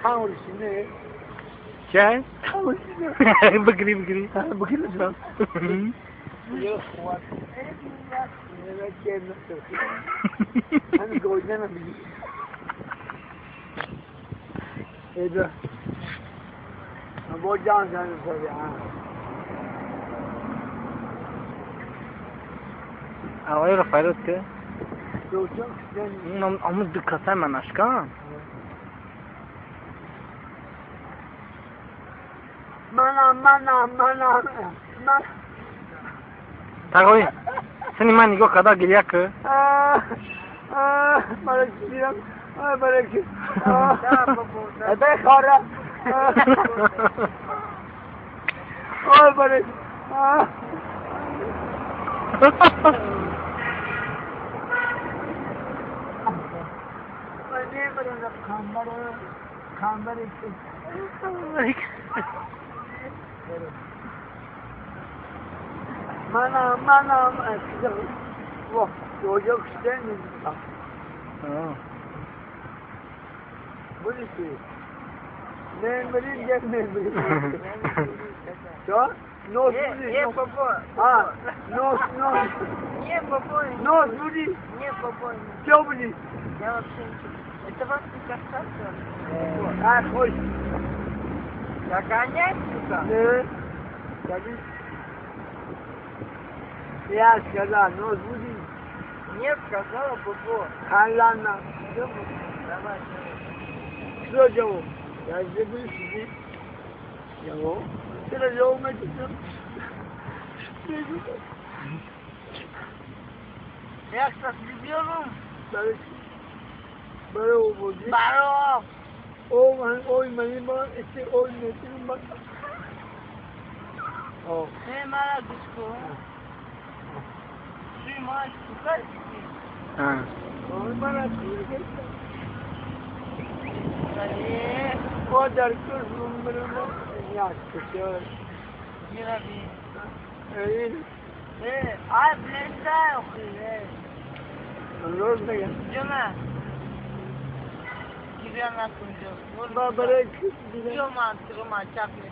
Камушине. Чай? Камушине. Бакри, бакри. Бакри. Авай Рафаэлот ке? Амуз дикаса манашка. Мана, мана, мана, мана. Тагой, сени ман нигоҳ карда гиря ки. Mana, mana, Я вообще ничего. Это вас не касается? А, хоть. Догонять сюда? Да. Я сказал, нос будет. Нет, сказала Бобо. Халана. Давай. Что делал? Я здесь буду сидеть. Я что делал? Я сейчас любил. Баро. Ой, манima, este ой, me Oh. Э, марадушку. Ты мать, А. Ой, марадушку. Э, Подарку зумбрмо. Я скажу. Мираби. Э, э, а блестай, э. Розная. Жена. Тебя на кунжу. Бабарек. Жема, трума, чакни.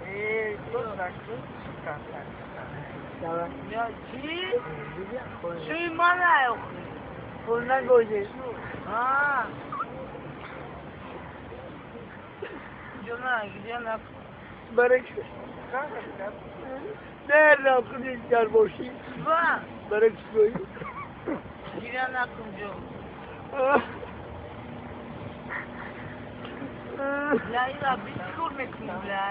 Э, что так? Давай. Я чи? Чи малаю? Полна гозе. А. Жена, где на? Барек. Не, на кунжу боши. Два. Барек свой. Где на кунжу? Лайла, бискур мекни, бля.